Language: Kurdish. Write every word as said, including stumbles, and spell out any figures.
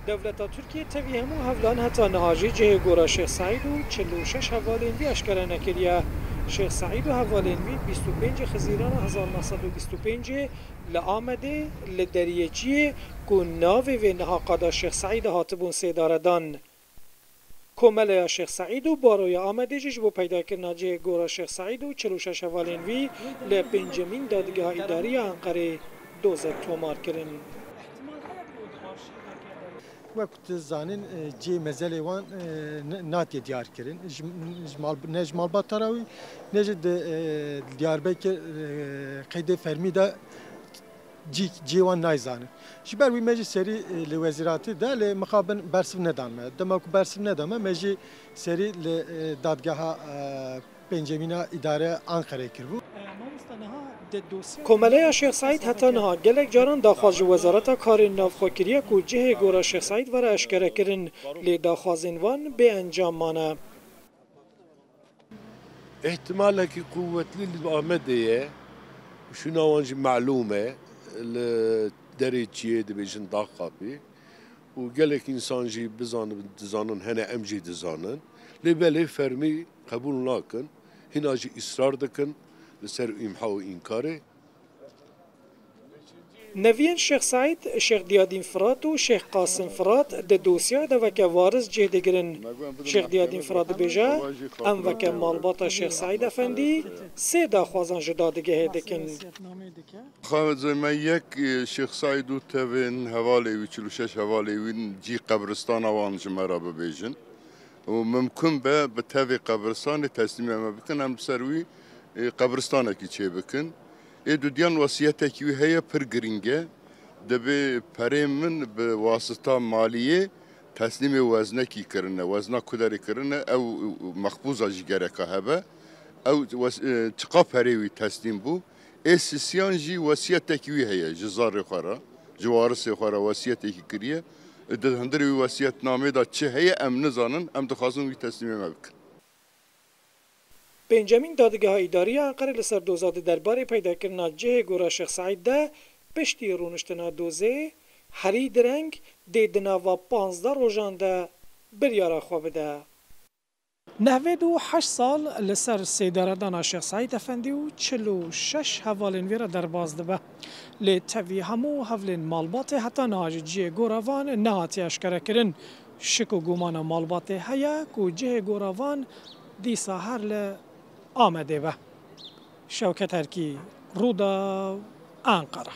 Dewleta Tirkiyê tevî hemû hevlan heta niha jî cihê gora Şêx Seîd û çil û şeş hevalên wî eşkere nekiriye. Şêx Seîd û hevalên wî bîst û pêncê Xizîrana hezar neh sed û bîst û pêncê li Amedê, li Deriyê Çiyê ku navê vê niha qada Şêx Seîd e hatibûn sêdaredan. Komeleya Şêx Seîd û Baroya Amedê jî ji bo peydakirina cihê gora Şêx Seîd û çil û şeş hevalên wî li pêncemîn Dadgeha Îdarî ya Enqerê dozek tomar kirin. Wek tu zanîn, e, cihê mezelê wan, e, ne, natiye diyar kirin. Ji, ji mal, ne ji malbata re wî, ne jî di, e, Diyarbekir, e, qeydê fermî de cî, cihê wan nayê zanîn. Ji ber wî me jî serî, e, li wezîratî de lê mixabin bersiv nedan me. Dema ku bersiv neda me, me jî serî li, e, dadgeha, e, pêncemîna îdare Anqerê kiribû. Komeleya Şêx Seîd heta niha gelek caran daxwaz ji Wezareta Karên Navxwe kiriye ku cihê gora Şêx Seîd were eşkerekirin, lê daxwazên wan bê encam mane. Îhtimalekî quwetlî li Amedê ye. Şûna wan jî melûm e. Li Derê Çiyê dibêjin Daxapî. Û gelek însan jî bizanibin, dizanin, hene em jî dizanin. Lê belê fermî qebûl nakin. Hîna jî îsrar dikin li ser îmha û înkarê. Neviyên Şêx Seîd, Şêx Diyadîn Firat û Şêx Qasim Firat di dosyayê de weke waris cih digirin. Şêx Diyadîn Firat dibêje, em weke malbata Şêx Seîd Efendî sê daxwazan ji dadigehê dikin. Xaxê me yek, e, Şêx Seîd û tevên hevalê wî, çil û şeş hevalê wî cî qebristana wan ji me re bibêjin. Û mimkun be bi tevê qebristanê teslîmê me bikin, em li ser wî, e, qebristanekî çêbikin. Ê dudiyan wesiyetekî wî heye, pir girîng e. Dibê perê min bi wasita maliyê teslîmê weznekî kirine. Wezna ku derê kirine, ew mexbûza jî gereka hebe. Ew wes-, e, çiqa perê wî teslîm bû. Ê sisiyan jî wesiyetekî wî heye, ji zarê xwe re, ji warisê xwe re wesiyetekî kiriye. Di hundirê wî wesiyetnamê de çi heye em nizanin, em dixwazin wî teslîmê me bikin. Pêncemîn Dadgeha Îdarî ya Enqerê li ser doza di derbarê peydakirina cihê gora Şêx Seîd de piştî rûniştina dozê herî direng dê di nava panzdeh rojan de biryara xwe bide. Nehvêd û heşt sal li ser sêdaredana Şêx Seîd Efendî û çil û şeş hevalên wî re derbas dibe. Lê tevî hemû hevlên malbatê heta niha jî cihê gora van nehatiye eşkerekirin. Şik û gumana malbatê heye ku cihê gora van dîsa her li Amedê be. Şewket Erkî, Rûdaw, Enqere.